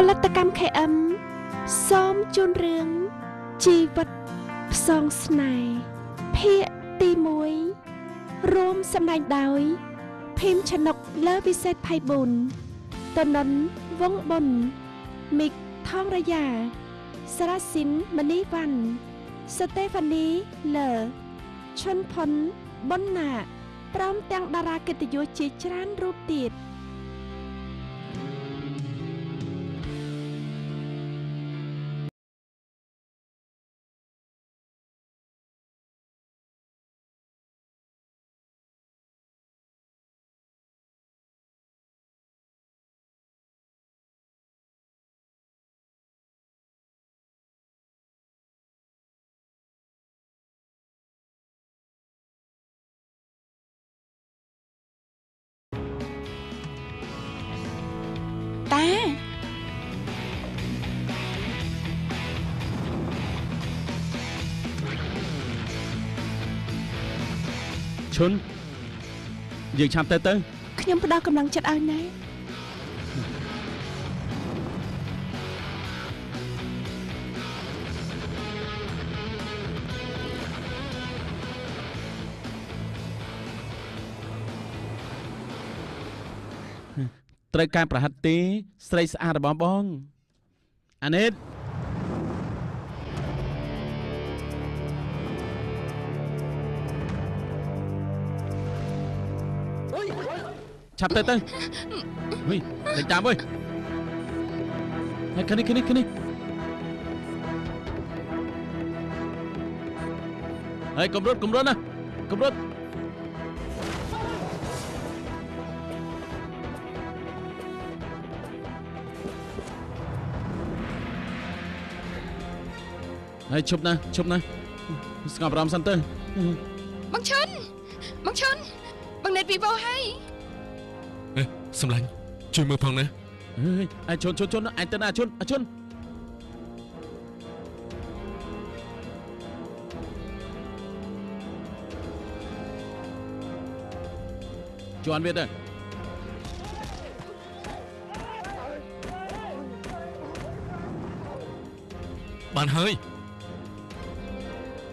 ផលិតកម្ម KM សូមជូនរឿងជីវិតផ្សងស្នេហ៍ភាគទី1រួមសម្ដែងដោយភីមឆនុកលើវិសេសផៃប៊ុនតនុនវងប៊ុនមីកថងរយាសារ៉ាស៊ីនមនីវ៉ាន់ស្តេហ្វានីលើឈុនផុនប៊ុនណាព្រមទាំងតារាកិត្តិយសជាច្រើនរូបទៀតតាឈុនយើងឆាប់ទៅទៅខ្ញុំផ្ដល់កម្លាំងចិត្តឲ្យណែត្រូវការប្រហាត់ទេស្រីស្អាតរបស់បងអានេតឆាប់ទៅទៅវិញដេញតាមវិញហើយគ្នាគ្នាគ្នាហើយកុំរត់កុំរត់ណាកុំរត់ហើយឈប់ណាឈប់ណាស្ងប់អារម្មណ៍សិនទៅបងឈុនបងឈុនបងណេតវីវ៉ូហើយអេសំឡាញ់ជួយមើលផងណាអើយអាឈុនឈុនឈុនអញទៅណាឈុនអាឈុនជន់វាទៅបានហើយ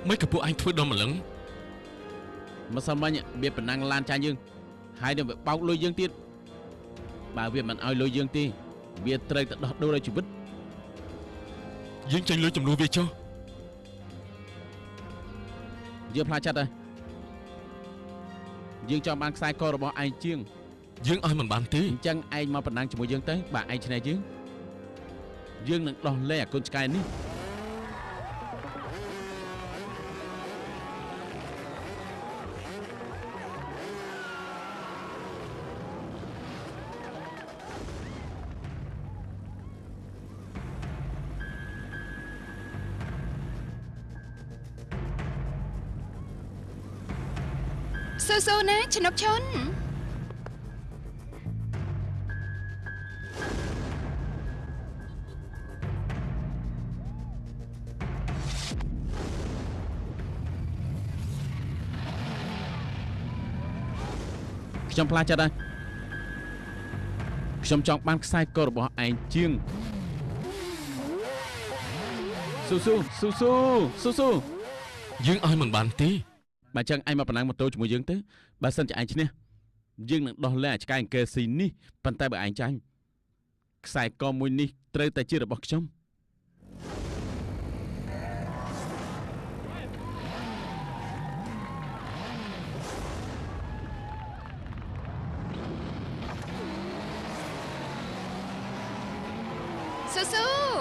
មិនក៏ពួកឯងធ្វើដល់ម្លឹងមកសិនមិញវាប៉ុណ្ណឹងឡានចាញ់យើងហើយនឹងវាបោកលុយយើងទៀតបើវាមិនឲ្យលុយយើងទេវាត្រូវតែដោះដូរឲ្យជីវិតយើងចេញលុយចំនួនវាចុះយើងផ្លាចិត្តហើយយើងចង់បានខ្សែករបស់ឯងជាងយើងឲ្យមិនបានទេអញ្ចឹងឯងមកប៉ុណ្ណឹងជាមួយយើងទៅបើឯងឈ្នះយើងយើងនឹងដោះលែងអាកូនឆ្កែនេះស៊ូៗណាឆ្នុកឈុនខ្ញុំផ្លាចិត្តហើយខ្ញុំចង់បានខ្សែករបស់ឯងជាងស៊ូស៊ូស៊ូស៊ូស៊ូស៊ូយើងឲ្យមិនបានទេបើចឹងឯងមកប៉ុណ្ណឹងម៉ូតូជាមួយយើងទៅបើសិនជាឯងឈ្នះយើងនឹងដោះលែងអាឆ្កែអង្គស៊ីនេះប៉ុន្តែបើឯងចាញ់ខ្សែកមួយនេះត្រូវតែជារបស់ខ្ញុំស៊ូស៊ូ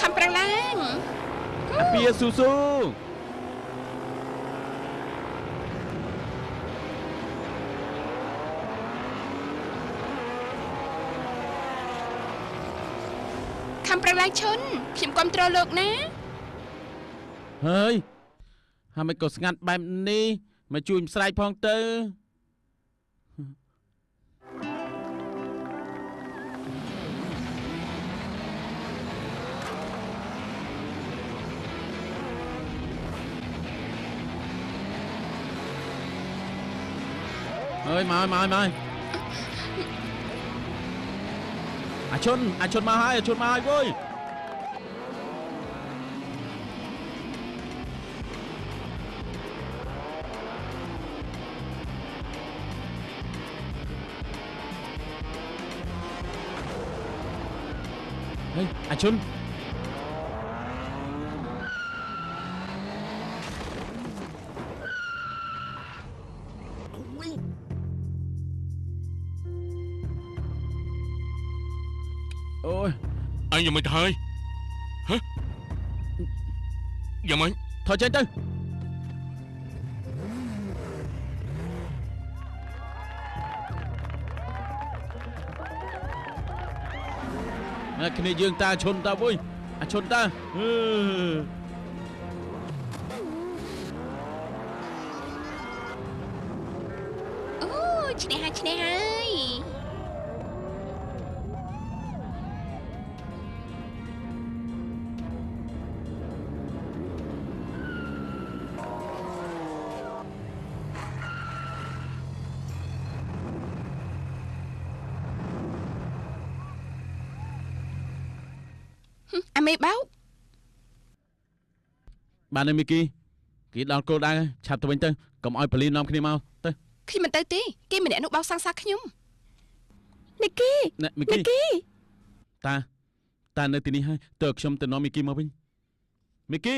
ខំប្រឹងឡើងអាពីស៊ូស៊ូ ខំប្រឹងឡើងឈុនខ្ញុំគ្រប់គ្រងលោកណាហើយហើយមិនក៏ស្ងាត់បែបនេះមកជួយស្រែកផងទៅអើយមកមកមកអាឈុនអាឈុនមកហើយអាឈុនមកហើយវើយហេអាឈុនអូយអញយ៉ាងមិនទៅហើយហ៎យ៉ាងម៉េចថយចេញទៅគ្នាយើងតាឈុនតាមួយអាឈុនតាអូឈ្នះហើយឈ្នះហើយអាមេបោកបានហើយមីគីគេដល់គោលដៅឆាប់ទៅវិញទៅកុំឲ្យប៉ូលីសនាំគ្នាមកទៅខ្ញុំមិនទៅទេគេម្នាក់នោះបោកសង្សារខ្ញុំមីគីមីគីតាតានៅទីនេះហើយតើខ្ញុំទៅនាំមីគីមកវិញមីគី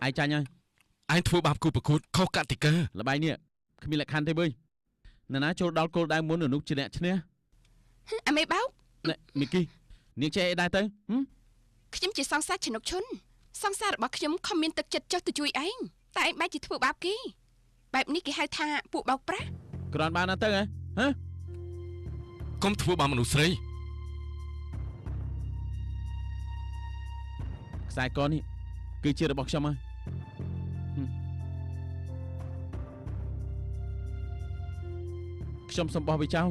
ឯងចាញ់ហើយឯងធ្វើបាបគូប្រកួតខុសកតិកាលបែងនេះគ្មានលក្ខខណ្ឌទេវើយនរណាចូលដល់គោលដៅមុននោះជាអ្នកឈ្នះអាមេបោកណែមីគីនាងចេះអីដែរទៅខ្ញុំជាសង្សារឆ្នុកឈុនសង្សាររបស់ខ្ញុំខំមានទឹកចិត្តចុះទៅជួយឯងតែឯងបែរជាធ្វើបាបគេបែបនេះគេហៅថាពួកបោកប្រាស់គ្រាន់បានណាទៅហ៎ហ៎កុំធ្វើបាបមនុស្សស្រីខ្សែកនេះគឺជារបស់ខ្ញុំហើយខ្ញុំសូមបោះវាចោល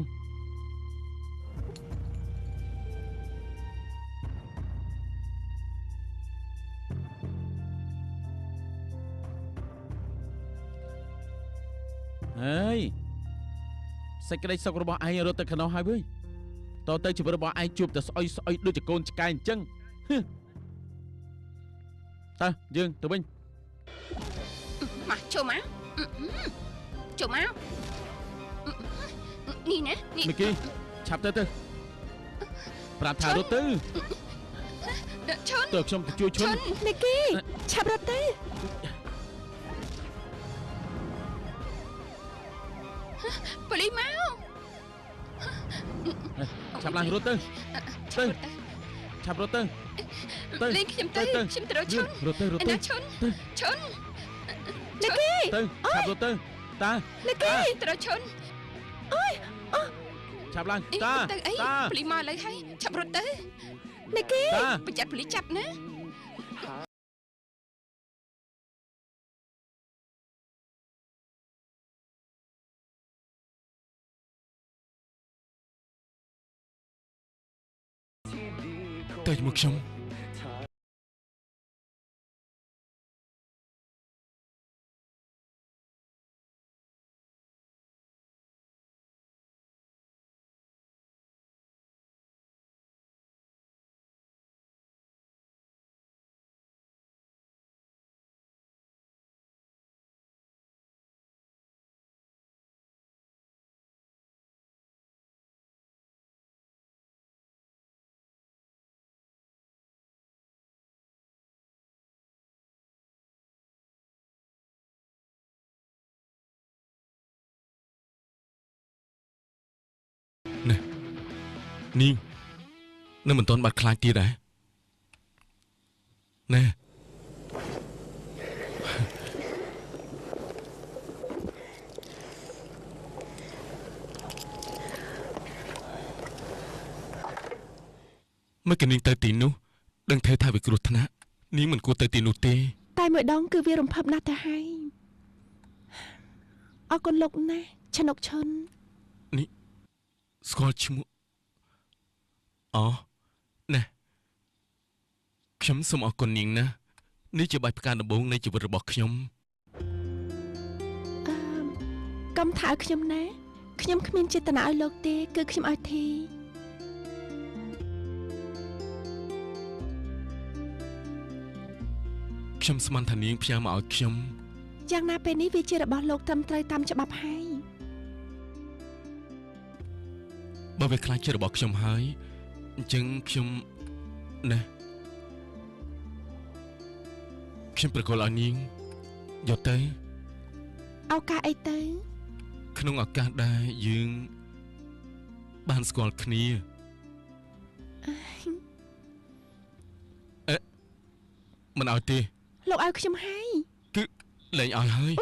ហើយសេចក្តីសុខរបស់ឯងរត់ទៅខាងនោះហើយវើយតទៅជីវិតរបស់ឯងជួបតែស្អុយស្អុយដូចជាកូនឆ្កែអញ្ចឹងតើយើងទៅវិញមកចូលមកចូលមកនេះណានេះមីគីឆាប់ទៅទៅប្រាប់ថារត់ទៅឈុនទៅខ្ញុំទៅជួយឈុនមីគីឆាប់រត់ទៅប៉ូលីសមកឆាប់ឡើងរត់ទៅទៅឆាប់រត់ទៅទៅលេងខ្ញុំទៅខ្ញុំត្រូវឈុនរត់ទៅរត់ទៅឈុនឈុនមីគីទៅឆាប់រត់ទៅតាមីគីត្រូវឈុនអូយឆាប់ឡើងតាទៅអីប៉ូលីសមកឥឡូវហើយឆាប់រត់ទៅមីគីប្រយ័ត្នប៉ូលីសចាប់ណាទៅជាមួយខ្ញុំ នាងនៅមិនទាន់បាត់ខ្លាចទៀតដែរណែ មិនក៏នាងទៅទីនោះដឹងថាវាគ្រោះថ្នាក់នាងមិនគួរទៅទីនោះទេតែមួយដងគឺវារំភើបណាស់ទៅហើយអរគុណលោកណាស់ឆនុកឈុននេះស្គាល់ឈ្មោះអូណែខ្ញុំសូមអរគុណនាងណានេះជាបាយផ្កាដំបូងនៃជីវិតរបស់ខ្ញុំកុំថាឲ្យខ្ញុំណាខ្ញុំគ្មានចេតនាឲ្យលោកទេគឺខ្ញុំឲ្យធីខ្ញុំស្មានថានាងផ្ញើមកឲ្យខ្ញុំយ៉ាងណាពេលនេះវាជារបស់លោកត្រឹមត្រូវតាមច្បាប់ហើយបើវាខ្លាចជារបស់ខ្ញុំហើយអញ្ចឹងខ្ញុំណាខ្ញុំប្រកល់ឲ្យនាងយកទៅឱកាសអីទៅក្នុងឱកាសដែលយើងបានស្គាល់គ្នាអេមិនឲ្យទេលោកឲ្យខ្ញុំហើយគឺលែងឲ្យហើយ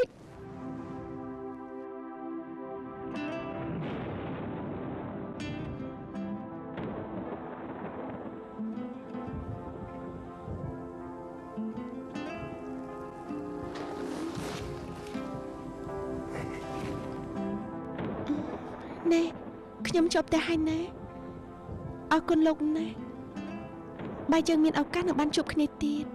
ណែខ្ញុំជប់តែហើយណាអរគុណលោកណាបើយើងមានឱកាសនឹងបានជួបគ្នាទៀត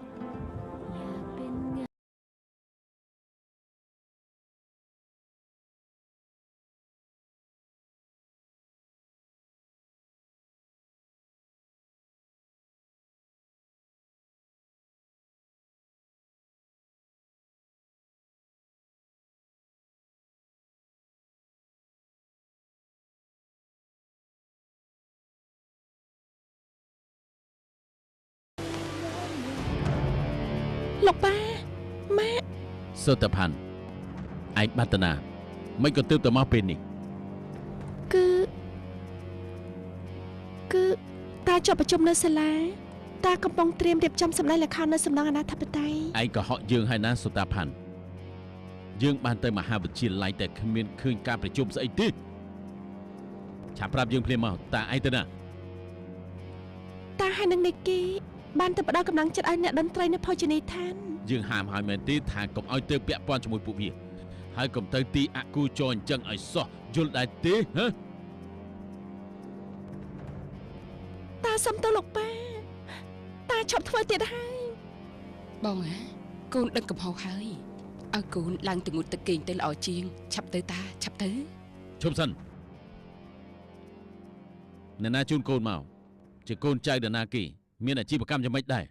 លោកប៉ាម៉ាក់សូតាផាន់ឯងបាត់តាណាមិនក៏ទើបទៅមកពេលនេះគឺតាជាប់ប្រជុំនៅសាលាតាកំពុងត្រៀមរៀបចំសម្ដែងល្ខោននៅសំណង់អាណាធិបតេយ្យឯងក៏ហក់យើងហើយណាសូតាផាន់យើងបានទៅមហាវិទ្យាល័យតែគ្មានឃើញការប្រជុំស្អីទេឆាប់ប្រាប់យើងភ្លាមមកតាឯងទៅណាតាហើយនឹងនីគីបានទៅផ្ដល់កម្លាំងចិត្តឲ្យអ្នកតន្ត្រីនៅភោជនីយដ្ឋានយើងហាមហើយមែនទេថាកុំឲ្យទៅពាក់ព័ន្ធជាមួយពួកវាហើយកុំទៅទីអគូចរអញ្ចឹងឲ្យសោះយល់ដែរទេហ៎តាសុំទៅលោកប៉ាតាឈប់ធ្វើទៀតហើយបងហ៎កូនដឹងកំហុសហើយឲ្យកូនឡើងទៅងូតទឹកគេងទៅល្អជាងឆាប់ទៅតាឆាប់ទៅឈប់សិនអ្នកណាជូនកូនមកជាកូនចៅដណាគេមានអាជីវកម្មយ៉ាងម៉េចដែរ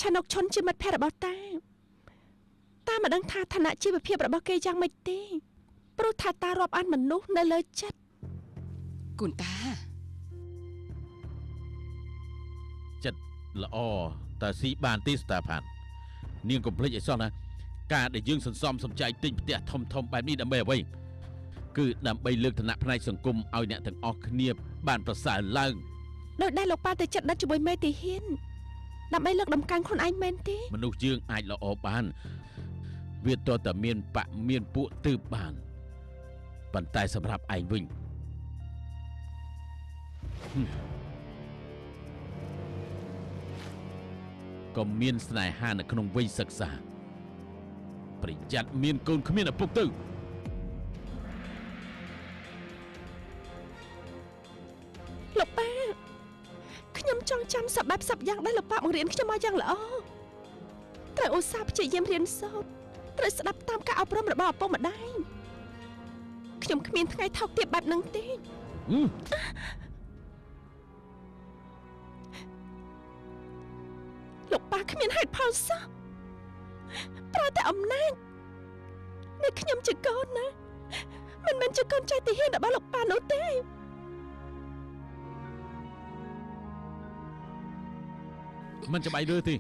ឆានុកឈុនជាមិត្តភក្តិរបស់តាតាមិនដឹងថាឋានៈជីវភាពរបស់គេយ៉ាងម៉េចទេព្រោះថាតារាប់អានមនុស្សនៅលើចិត្តកូនតាចិត្តល្អតើស៊ីបានទេស្តាផាននាងកុំភ្លេចឲ្យសោះណាការដែលយើងសន្សំសំចៃទិញផ្ទះធំធំបែបនេះដើម្បីអ្វីគឺដើម្បីលើកឋានៈផ្នែកសង្គមឲ្យអ្នកទាំងអស់គ្នាបានប្រសើរឡើងដោយដែលលោកប៉ាទៅចិត្តដិតជាមួយមេទាហានដើម្បីលើកដំកើងខ្លួនឯងមែនទេមនុស្សយើងអាចល្អបានវាតតែមានបៈមានពួកទើបបានប៉ុន្តែសម្រាប់ឯងវិញក៏មានស្នេហានៅក្នុងវ័យសិក្សាប្រយ័ត្នមានកូនគ្មានឪពុកទៅលោកប៉ាខ្ញុំចង់ចាំសពបែបសពយ៉ាងដែលលោកប៉ាបង្រៀនខ្ញុំមកយ៉ាងល្អត្រូវឧស្សាហ៍ព្យាយាមរៀនសូត្រត្រូវស្ដាប់តាមការអប់រំរបស់ឪពុកម្ដាយខ្ញុំគ្មានថ្ងៃថោកទាបបែបហ្នឹងទេលោកប៉ាគ្មានហេតុផលសោះប្រើតែអំណាចនេះខ្ញុំជាកូនណាមិនមែនជាកូនចៅទាហានរបស់លោកប៉ានោះទេមិនច្បាស់លើទេ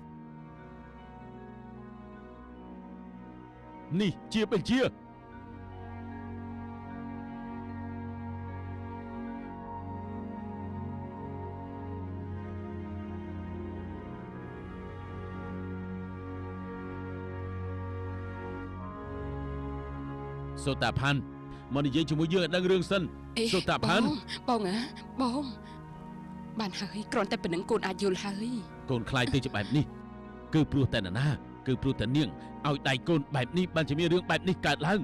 នេះជាបញ្ជាសូតាផាន់មកនិយាយជាមួយយើងឲ្យដឹងរឿងសិនសូតាផាន់បងហ៎បង បានហើយគ្រាន់តែប៉ុណ្ណឹងកូនអាចយល់ហើយកូនខ្លាយទៅជាបែបនេះគឺព្រោះតែនរណាគឺព្រោះតែនាងឲ្យដៃកូនបែបនេះបានជាមានរឿងបែបនេះកើតឡើង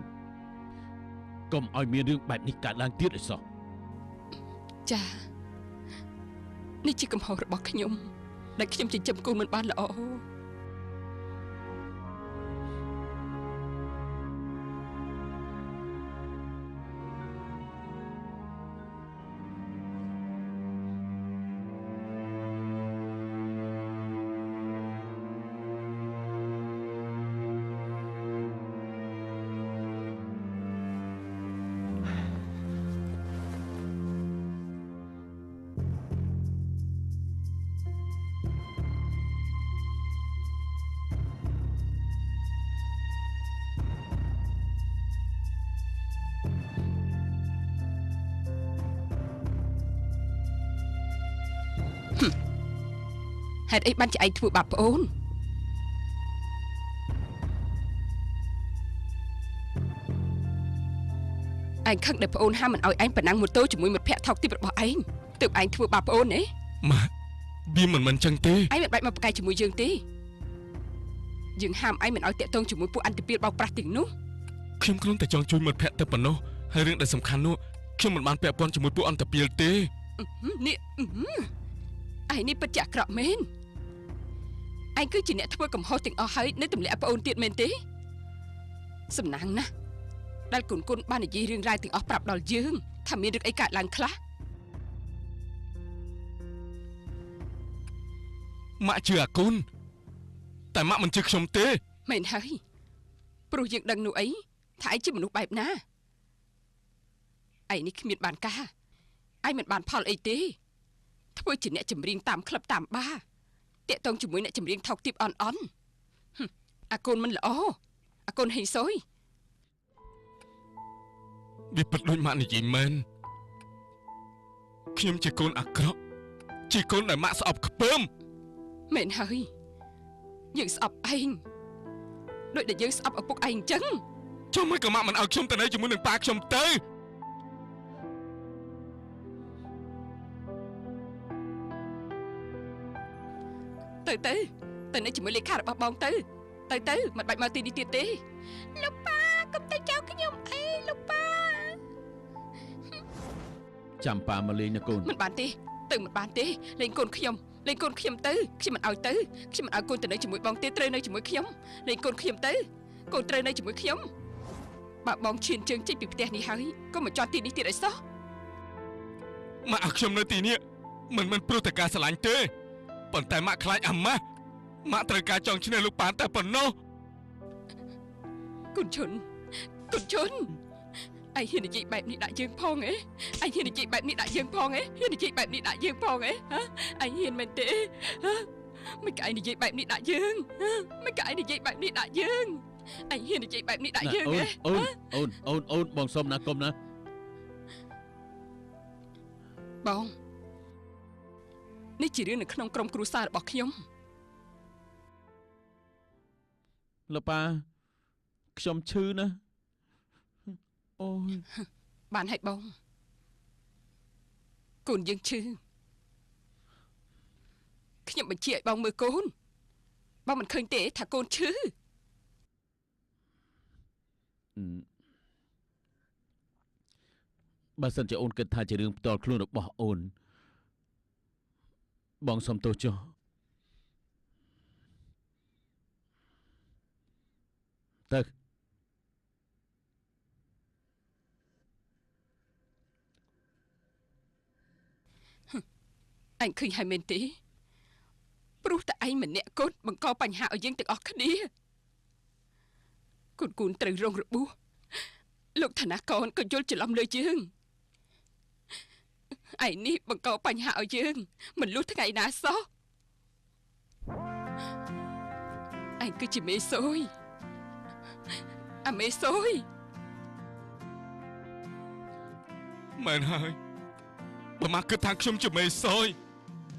កុំឲ្យមានរឿងបែបនេះកើតឡើងទៀតឲ្យសោះចានេះជាកំហុសរបស់ខ្ញុំដែលខ្ញុំចិញ្ចឹមកូនមិនបានល្អហេតុអីបានជាឯងធ្វើបាបប្អូនឯងខឹងដែលប្អូនហាមមិនឲ្យឯងប្រណាំងម៉ូតូជាមួយមិត្តភក្តិថោកទាបរបស់ឯងទើបឯងធ្វើបាបប្អូនទេម៉ាក់វាមិនមែនចឹងទេឯងមិនបាច់មកប្រកែកជាមួយយើងទេយើងហាមឯងមិនឲ្យតាក់ទងជាមួយពួកអន្តពាលបោកប្រាស់ទាំងនោះខ្ញុំគ្រាន់តែចង់ជួយមិត្តភក្តិតែប៉ុណ្ណោះហើយរឿងដែលសំខាន់នោះខ្ញុំមិនបានពាក់ព័ន្ធជាមួយពួកអន្តពាលទេនេះឯងនេះពិតជាអាក្រក់មែនឯងគឺជាអ្នកធ្វើកំហុសទាំងអស់ហើយនៅទម្លាក់ប្អូនទៀតមែនទេសំណាងណាស់ដែលគុណគុណបាននិយាយរឿងរ៉ាវទាំងអស់ប្រាប់ដល់យើងថាមានរឿងអីកើតឡើងខ្លះម៉ាក់ជឿអាគុណតែម៉ាក់មិនជឿខ្ញុំទេមែនហើយព្រោះយើងដឹងនោះអីថាឯងជាមនុស្សបែបណាឯងនេះគ្មានបានការឯងមិនបានផលអីទេធ្វើជាអ្នកចម្រៀងតាមក្លឹបតាមបារតាក់ទងជាមួយអ្នកចម្រៀងថោកទាបអន់អន់អាកូនមិនល្អអាកូនហេងសុយវាពិតដូចម៉ាក់និយាយមែនខ្ញុំជាកូនអាក្រក់ជាកូនដែលម៉ាក់ស្អប់ខ្ពើមមែនហើយយើងស្អប់ឯងដូចដែលយើងស្អប់ឪពុកឯងអញ្ចឹងចុះមិនក៏ម៉ាក់មិនឲ្យខ្ញុំទៅនៅជាមួយនឹងប៉ាខ្ញុំទៅទៅទៅទៅនៅជាមួយលេខារបស់បងទៅទៅទៅមិនបាច់មកទីនេះទៀតទេលោកប៉ាកុំទៅចោលខ្ញុំអីលោកប៉ាចាំប៉ាមកលេងណាកូនមិនបានទេទៅមិនបានទេលេងកូនខ្ញុំលេងកូនខ្ញុំទៅខ្ញុំមិនឲ្យទៅខ្ញុំមិនឲ្យកូនទៅនៅជាមួយបងទេត្រូវនៅជាមួយខ្ញុំលេងកូនខ្ញុំទៅកូនត្រូវនៅជាមួយខ្ញុំបើបងឈានជើងចេញពីផ្ទះនេះហើយកុំមកចោលទីនេះទៀតឲ្យសោះម៉ាក់ឲ្យខ្ញុំនៅទីនេះមិនមិនព្រោះតែការស្រឡាញ់ទេប៉ុន្តែម៉ាក់ខ្លាចអាម៉ាស់ម៉ាក់ត្រូវការចង់ឈ្នះលោកប៉ាតែប៉ុណ្ណោះគុណឈុនគុណឈុនឯងហ៊ាននិយាយបែបនេះដាក់យើងផងហ៎ឯងហ៊ាននិយាយបែបនេះដាក់យើងផងហ៎ហ៊ាននិយាយបែបនេះដាក់យើងផងហ៎ឯងហ៊ានមែនទេមិនក៏ឯងនិយាយបែបនេះដាក់យើងមិនក៏ឯងនិយាយបែបនេះដាក់យើងឯងហ៊ាននិយាយបែបនេះដាក់យើងហ៎អូនអូនអូនអូនបងសុំណាកុំណាបងនេះជារឿងនៅក្នុងក្រុមគ្រួសាររបស់ខ្ញុំលោកប៉ាខ្ញុំឈឺណាស់អូយបានហើយបងកូនយើងឈឺខ្ញុំបញ្ជាឲ្យបងមើលកូនបងមិនឃើញទេថាកូនឈឺបើសិនជាអូនគិតថាជារឿងផ្ទាល់ខ្លួនរបស់អូនបងសុំទោសចុះទៅឯងឃើញហើយមែនទេព្រោះតែឯងម្នាក់កូនបង្កបញ្ហាឲ្យយើងទាំងអស់គ្នាកូនគូនត្រូវរងរបួសលោកឋានៈកូនក៏យល់ច្រឡំលើយើងឯនេះបង្កបញ្ហាឲ្យយើងមិនលុះថ្ងៃណាសោះឯងគឺជាមេសូយអាមេសូយមែនហើយបើម៉ាក់គិតថាខ្ញុំជាមេសូយ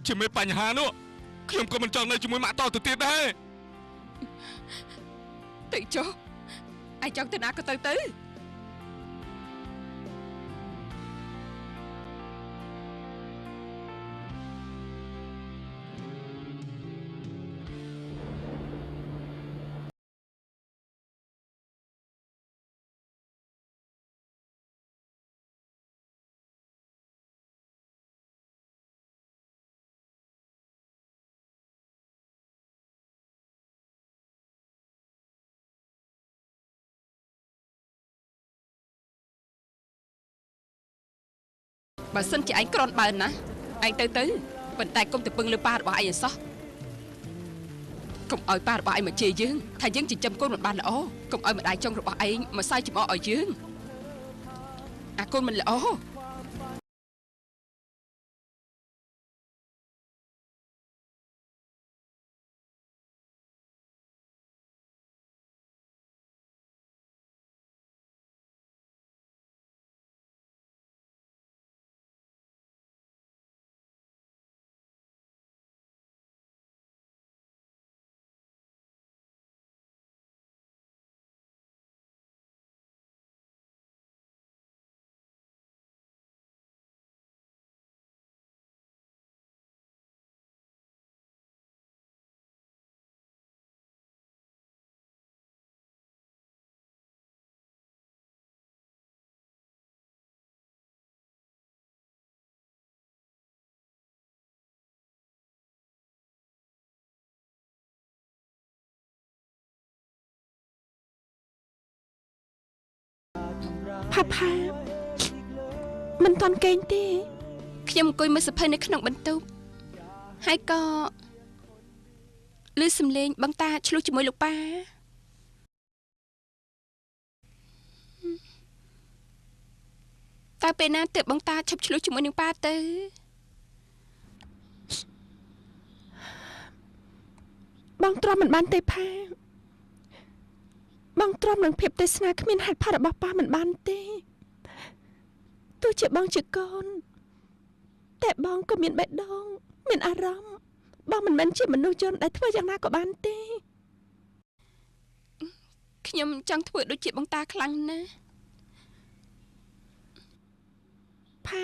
ជាមេបញ្ហានោះខ្ញុំក៏មិនចង់នៅជាមួយម៉ាក់តទៅទៀតដែរទៅចុះឯងចង់ទៅណាក៏ទៅទៅ បើសិនជាឯងក្រនបើណាឯងទៅទៅប៉ុន្តែកុំទៅពឹងលើប៉ារបស់ឯងអសោះកុំឲ្យប៉ារបស់ឯងមកជេរយើងថាយើងចិញ្ចឹមកូនមិនបានល្អកុំឲ្យម្ដាយចុងរបស់ឯងមកសើចំអកឲ្យយើងអាកូនមិនល្អ ផាផាមិនតាន់គេងទេខ្ញុំអង្គុយមើលសភៅនៅក្នុងបន្ទប់ហើយក៏ឮសំឡេងបងតាឆ្លោះជាមួយលោកប៉ាតើពេលណាទើបបងតាឈប់ឆ្លោះជាមួយនឹងប៉ាទៅបងទ្រាំមិនបានទេផាបងទ្រាំនឹងភាពទេសនាគ្មានហេតុផលរបស់ប៉ាមិនបានទេទោះជាបងជាកូនតែបងក៏មានបេះដូងមានអារម្មណ៍បងមិនមែនជាមនុស្សជនដែលធ្វើយ៉ាងណាក៏បានទេខ្ញុំចង់ធ្វើដូចជាបងតាខ្លាំងណាស់ផា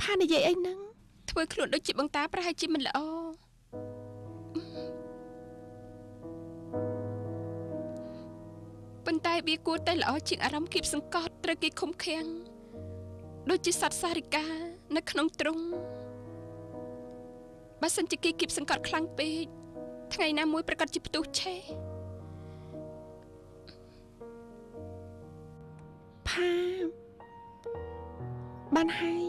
ផានិយាយអីហ្នឹងធ្វើខ្លួនដូចជាបងតាប្រហែលជាមិនល្អប៉ុន្តែវាគួរតែល្អជាងអារម្មណ៍គៀបសង្កត់ត្រូវគេឃុំឃាំងដូចជាសត្វសារិកានៅក្នុងទ្រុងបើសិនជាគេគៀបសង្កត់ខ្លាំងពេកថ្ងៃណាមួយប្រកាសជាផ្ទុះឆេះផាបានហើយ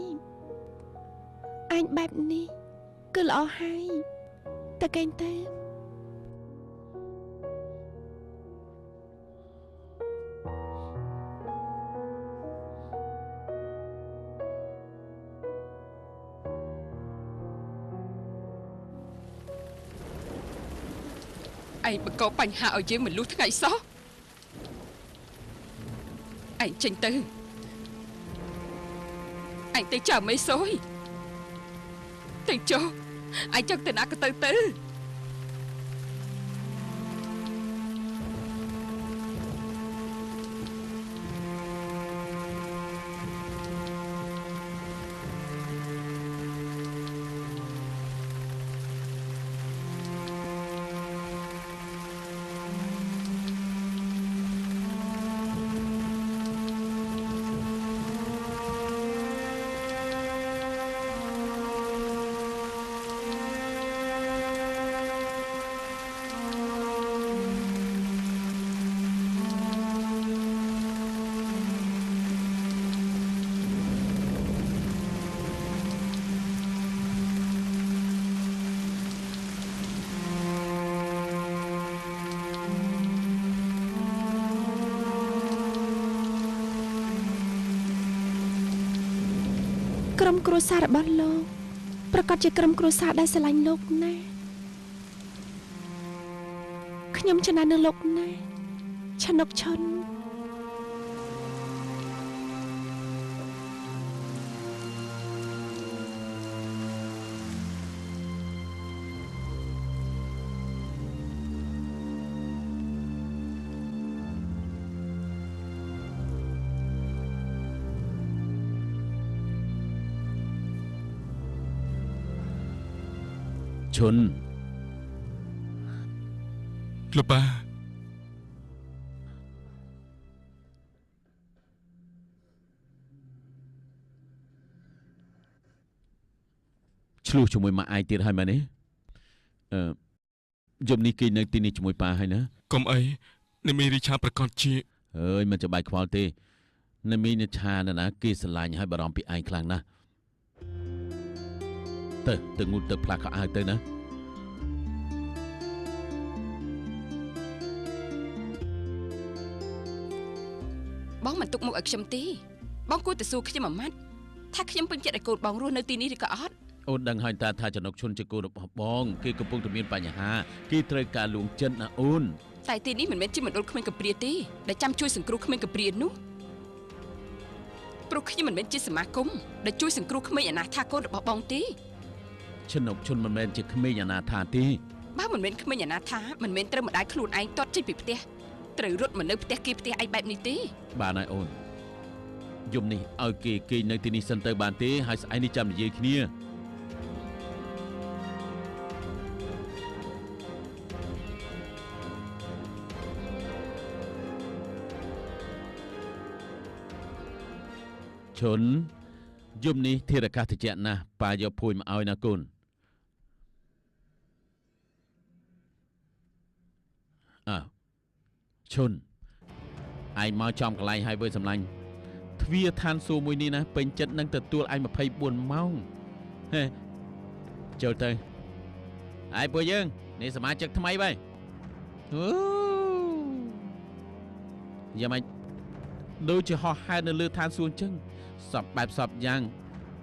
អញបែបនេះគឺល្អហើយតើកេងទៅឯងបង្កបញ្ហាឲ្យយើងមិនលុះថ្ងៃសោះឯងចេញទៅឯងទៅចើមេសុយទៅចុះឯងចង់ទៅណាក៏ទៅទៅ ក្រុមគ្រួសាររបស់លោកប្រកាសជាក្រុមគ្រួសារដែលស្រឡាញ់លោកណាស់ខ្ញុំចំណាននឹងលោកណាស់ឆនុកឈុន ឈុនលោកប៉ា ឆ្លោះជាមួយម៉ាក់ឯងទៀតហើយមែនទេអឺយប់នេះគេនៅទីនេះជាមួយប៉ាហើយណាកុំអីនាមីរីឆាប្រកាសជាអើយមិនចាំបាច់ខ្វល់ទេនាមីនិឆាណាគេស្រឡាញ់ហើយបារម្ភពីឯងខ្លាំងណាស់ ទៅទៅងូតទឹកផ្លាស់ខោអាវទៅណាបងមិនទុកមុខឲ្យខ្ញុំទេបងគួរតែសួរខ្ញុំមួយម៉ាត់ថាខ្ញុំពេញចិត្តឲ្យកូនបងរស់នៅទីនេះឬក៏អត់អូនដឹងហើយតាថាចំណុកឈុនជាកូនរបស់បងគេកំពុងតែមានបញ្ហាគេត្រូវការលួងចិត្តណាអូនតែទីនេះមិនមែនជាមណ្ឌលក្មេងកំព្រាទេដែលចាំជួយសង្គ្រោះក្មេងកំព្រានោះព្រោះខ្ញុំមិនមែនជាសមាគមដែលជួយសង្គ្រោះក្មេងអនាថាកូនរបស់បងទេចំណុកឈុនមិនមែនជាក្មេងអនាថាទេបើមិនមែនក្មេងអនាថាមិនមែនត្រូវម្ដាយខ្លួនឯងទាត់ចេញពីផ្ទះត្រូវរត់មកនៅផ្ទះគេផ្ទះឯងបែបនេះទេបានហើយអូនយំនេះឲ្យគេគេនៅទីនេះសិនទៅបានទេហើយស្អែកនេះចាំនិយាយគ្នាឈុនយំនេះធារកាសតិចណាស់ប៉ាយកភួយមកឲ្យណាកូនអើឈុនឯងមកចំកន្លែងហើយវើសម្លាញ់ទ្វារឋានសួគ៌មួយនេះណាពេញចិត្តនឹងទទួលឯង24ម៉ោងហេចូលទៅឯងពួកយើងនេះសមាជិកថ្មីបែអូយ៉ាងម៉េចដូចជាហោះហើរនៅលើឋានសួគ៌អញ្ចឹងសពបែបសពយ៉ាង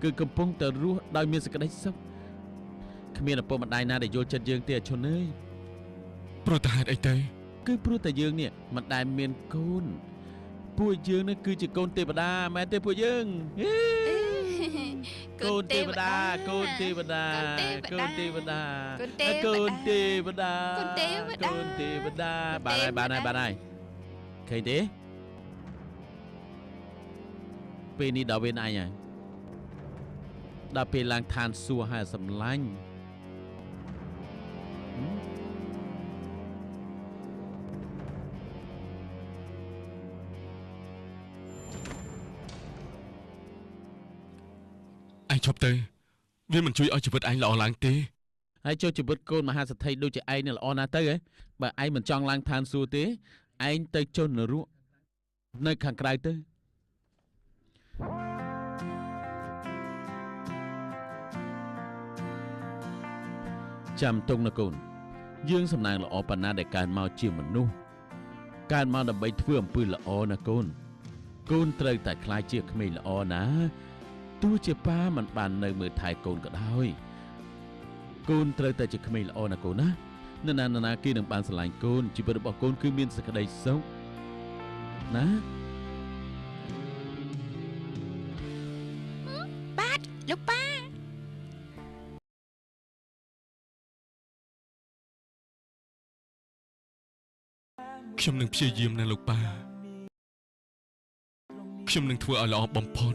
គឺកំពុងតែរស់ដោយមានសេចក្តីសុខគ្មានឪពុកម្ដាយណាដែលយល់ចិត្តយើងទេអឈុនអើយព្រោះតែហេតុអីទៅគឺព្រោះតែយើងនេះមិនដែលមានកូនពួកយើងនេះគឺជាកូនទេវតាមែនទេពួកយើងកូនទេវតាកូនទេវតាកូនទេវតាកូនទេវតាកូនទេវតាបានហើយបានហើយបានហើយឃើញទេពេលនេះដល់វេនឯងហើយដល់ពេលឡើងឋានសួគ៌ហើយសម្លាញ់ឯងឈប់ទៅវាមិនជួយឲ្យជីវិតឯងល្អឡើងទេហើយចូលជីវិតកូនមហាសេដ្ឋីដូចជាឯងនេះល្អណាស់ទៅហ៎បើឯងមិនចង់ឡើងឋានសួគ៌ទេឯងទៅចុះនរកនៅខាងក្រៅទៅចាំទុំណាកូនយើងសំណាងល្អប៉ុណ្ណាដែលកើតមកជាមនុស្សកើតមកដើម្បីធ្វើអំពើល្អណាកូនកូនត្រូវតែក្លាយជាក្មេងល្អណាទោះជាប៉ាមិនបាននៅមើលថែកូនក៏ដោយកូនត្រូវតែជាក្មេងល្អណាកូនណានរណាគេនឹងបានស្រឡាញ់កូនជីវិតរបស់កូនគឺមានសេចក្តីសុខណាបាទលោកប៉ាខ្ញុំនឹងព្យាយាមណាលោកប៉ាខ្ញុំនឹងធ្វើឲ្យល្អបំផុត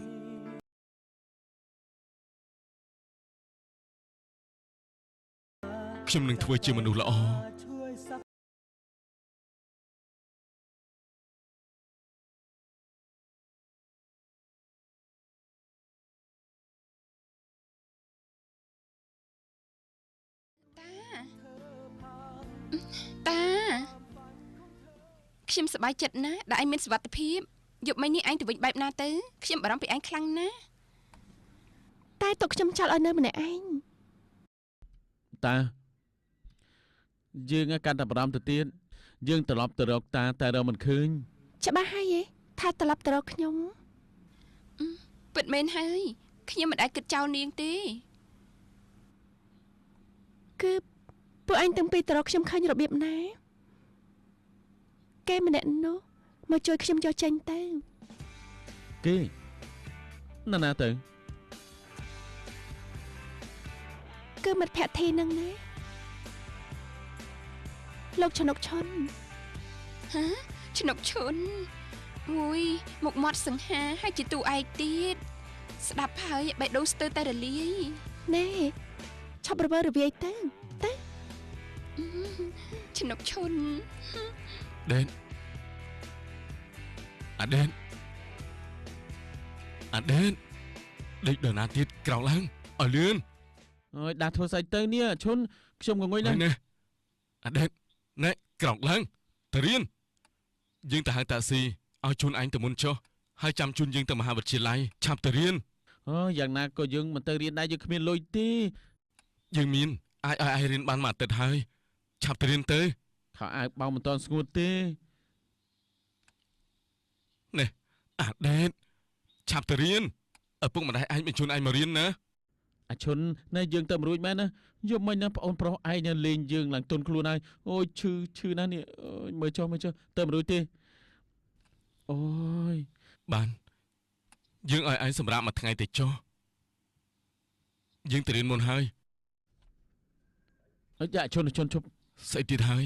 ខ្ញុំនឹងធ្វើជាមនុស្សល្អតាខ្ញុំសប្បាយចិត្តណាស់ដែលឯងមានសុវត្ថិភាពយប់មិញនេះឯងទៅវិញបែបណាទៅខ្ញុំបារម្ភពីឯងខ្លាំងណាស់តែទុកខ្ញុំចោលឲ្យនៅម្នាក់ឯងតាយើងកាន់តែបារម្ភទៅទៀតយើងត្រឡប់ទៅរកតាតែរកមិនឃើញច្បាស់ហើយថាត្រឡប់ទៅរកខ្ញុំពិតមែនហើយខ្ញុំមិនអាចគិតចោលនាងទេគឺពួកឯងទាំងពីរទៅរកខ្ញុំឃើញរបៀបណាគេម្នាក់នោះមកជួយខ្ញុំយកចេញទៅគេណាណាទៅគឺមិត្តភក្តិធីនឹងណាលោកឆ្នុកឈុនហាឆ្នុកឈុនអូយមុខមាត់សង្ហាហើយជាតួឯកទៀតស្ដាប់ហើយបេះដូងស្ទើរតែរលាយណែឆាប់រវើរវាយទៅទៅឆ្នុកឈុនដេនអាដេនអាដេនដេកដល់ណាទៀតក្រោកឡើងឲ្យលឿនអើយដាក់ធ្វើស្អីទៅនេះឈុនខ្ញុំងងុយណាស់អាដេនណែក្រោកឡើងទៅរៀនយើងទៅហៅតាក់ស៊ីឲ្យជូនឯងទៅមុនចុះហើយចាំជូនយើងទៅមហាវិទ្យាល័យឆាប់ទៅរៀនអូយ៉ាងណាក៏យើងមិនទៅរៀនដែរយើងគ្មានលុយទេ យើងមានអាចឲ្យឯងរៀនបានមួយអាទិត្យហើយឆាប់ទៅរៀនទៅខោអាវបោកមិនទាន់ស្ងួតទេនេះអាដេតឆាប់ទៅរៀនឪពុកម្ដាយឯងបញ្ជូនឯងមករៀនណាអាឈុនណែយើងទៅមិនរួចមែនណាយកមិញណាប្អូនប្រុសឯងនៅលេងយើងឡើងទុនខ្លួនហើយអូយឈឺណាស់នេះមើលចុះទៅមិនរួចទេអូយបានយើងឲ្យឯងសម្រាប់មួយថ្ងៃទៅចុះយើងទៅរៀនមុនហើយអើយ៉ាឈុនជប់ស្អីទៀតហើយ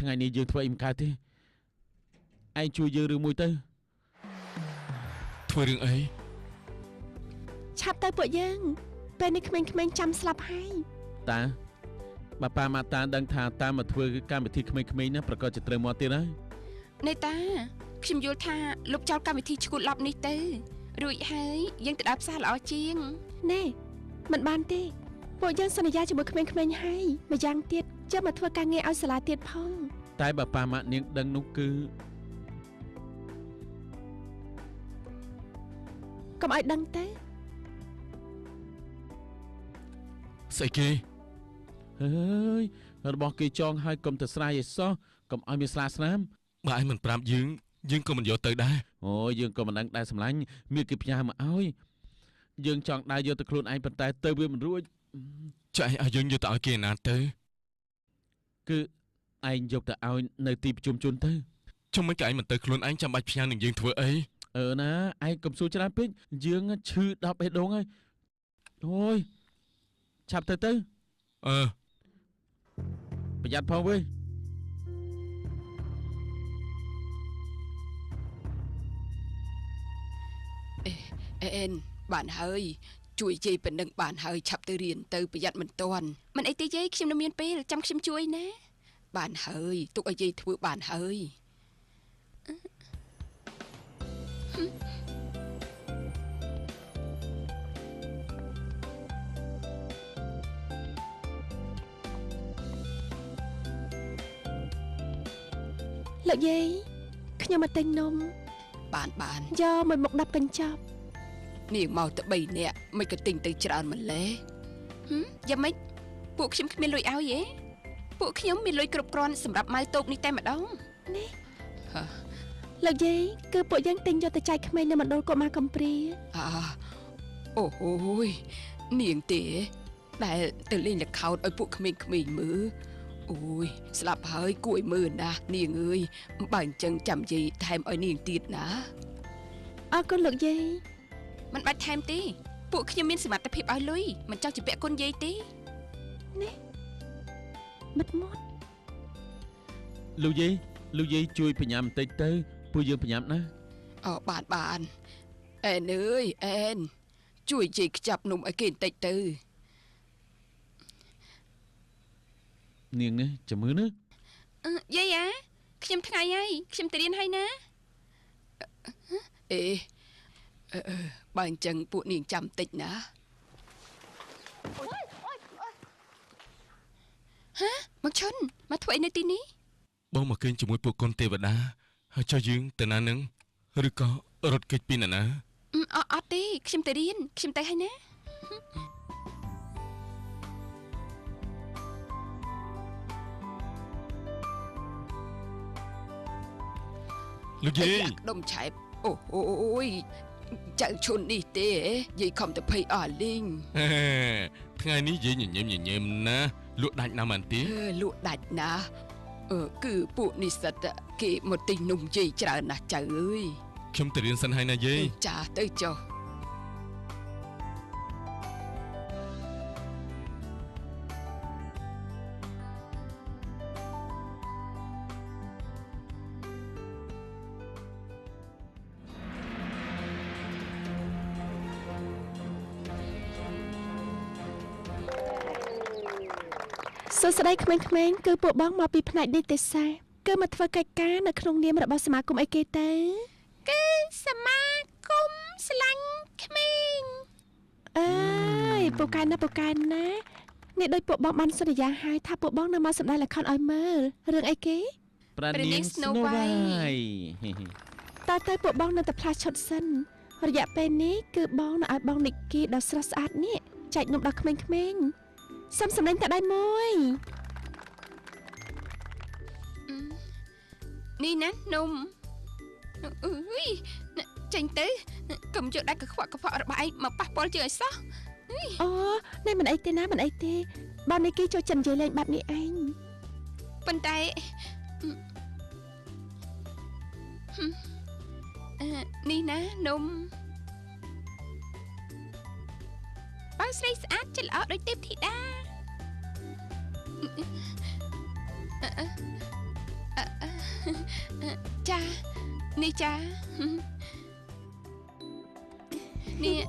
ថ្ងៃនេះយើងធ្វើអីមិនកើតទេឯងជួយយើងរឿងមួយទៅធ្វើរឿងអីឆាប់ទៅពួកយើងពេលនេះក្មេងៗចាំស្លាប់ហើយតាបើប៉ាម៉ាតាដឹងថាតាមកធ្វើកម្មវិធីក្មេងៗណាប្រកាសជាត្រូវមកទៀតហើយណេតាខ្ញុំយល់ថាលុបចោលកម្មវិធីឈួតឡប់នេះទៅរួចហើយយើងទៅដើរផ្សារល្អជាងណែមិនបានទេពួកយើងសន្យាជាមួយក្មេងៗហើយម្យ៉ាងទៀតចាំមកធ្វើការងារឲ្យសាលាទៀតផងតែបើប៉ាម៉ាក់នាងដឹងនោះគឺកុំឲ្យដឹងទេស្អីគេហើយរបស់គេចងហើយកុំទៅស្រាយឲ្យសោះកុំឲ្យមានស្លាស្នាមបើឯងមិនប្រាប់យើងយើងក៏មិនយកទៅដែរអូយើងក៏មិនដឹងដែរសម្លាញ់មានគេផ្ញើមកឲ្យយើងចង់ដើរយកទៅខ្លួនឯងប៉ុន្តែទៅវាមិនរួចចែកឲ្យយើងយកទៅឲ្យគេណាទៅគឺឯងយកទៅឲ្យនៅទីប្រជុំជនទៅជុំមិនក៏ឯងមិនទៅខ្លួនឯងចាំបាច់ផ្ញើនឹងយើងធ្វើអីអឺណាឯងកុំសួរច្រើនពេកយើងឈឺដល់បេះដូងហើយអូយឆាប់ទៅទៅអឺប្រយ័ត្នផងវិញអេនបានហើយជួយជ័យប៉ុណ្ណឹងបានហើយឆាប់ទៅរៀនទៅប្រយ័ត្នមិនទាន់មិនអីទេយាយខ្ញុំនៅមានពេលចាំខ្ញុំជួយណាបានហើយទុកឲ្យយាយធ្វើបានហើយលោកយាយខ្ញុំមកទិញនំបានយកមួយមុខ10កញ្ចប់នាងមកទៅ3នាក់មិនក៏ទិញទៅច្រើនម្ល៉េះយ៉ាងម៉េចពួកខ្ញុំគ្មានលុយឲ្យទេពួកខ្ញុំមានលុយគ្រប់គ្រាន់សម្រាប់ម៉ៅតូបនេះតែម្ដងនេះលោកយាយគឺពួកយើងទិញយកទៅចែកក្មេងនៅមណ្ឌលកុមារកំព្រាអូយនាងទេដែលទៅលេងល្ខោនឲ្យពួកក្មេងៗមើលអូយស្លាប់ហើយគួយមើលណាស់នាងអើយបើអញ្ចឹងចាំយាយថែមឲ្យនាងទៀតណាអរគុណលោកយាយមិនបាច់ថែមទេពួកខ្ញុំមានសមត្ថភាពឲ្យលុយមិនចង់ជំពាក់គុណយាយទេនេះមិត្តមាត់លោកយាយជួយបញ្ញាបន្តិចទៅពួកយើងបញ្ញាណាអូបានអែនអើយអែនជួយយាយខ្ចប់នំឲ្យគេបន្តិចទៅនាងនេះចាំមើលណាយាយអាខ្ញុំថ្ងៃហើយខ្ញុំទៅរៀនហើយណាអេបើអញ្ចឹងពួកនាងចាំតិចណាហ៎មកឈុនមកធ្វើអីនៅទីនេះបងមកគេងជាមួយពួកកូនទេវតាហើយចុះយើងទៅណានឹងឬក៏រត់គេចពីណាណាអត់ទេខ្ញុំទៅរៀនខ្ញុំទៅហើយណាលោកយាយដុំឆែបអូយចៅឈុននេះទេយាយខំទៅភ័យអស់លីងថ្ងៃនេះយាយញញឹមណាលក់ដាច់ណាស់មែនទេលក់ដាច់ណាស់គឺពួកនិស្សិតគេមកទិញនំយាយច្រើនណាស់ចៅអើយខ្ញុំទៅរៀនសិនហើយណាយាយចាទៅចុះ សួស្តីក្មេងៗគឺពួកបងមកពីផ្នែកនីតិសាស្ត្រគឺមកធ្វើកិច្ចការនៅក្នុងនាមរបស់សមាគមអីគេទៅគឺសមាគមស្រឡាញ់ក្មេងអើយពូកែណាពូកែណានេះដូចពួកបងបានសន្យាហើយថាពួកបងនឹងមកសម្ដែងល្ខោនឲ្យមើលរឿងអីគេព្រះនាង Snow White តើទៅពួកបងនៅតែផ្លាស់ឈុតសិនរយៈពេលនេះគឺបងនៅឲ្យបងនិកគីដ៏ស្រស់ស្អាតនេះ ចែកនំដល់ក្មេងៗសុំសម្លេងតែដៃមួយនេះណានំអើយចេញទៅកុំយកដៃកខ្វក់កខ្វក់របស់ឯងមកប៉ះពាល់ជើងឲ្យសោះអូណែមិនអីទេណាមិនអីទេបើនេះគេចូលចិត្តនិយាយលេងបែបនេះឯងប៉ុន្តែនេះណានំបើស្រីស្អាតចិត្តល្អដូចទេពធីតាចានេះចានេះ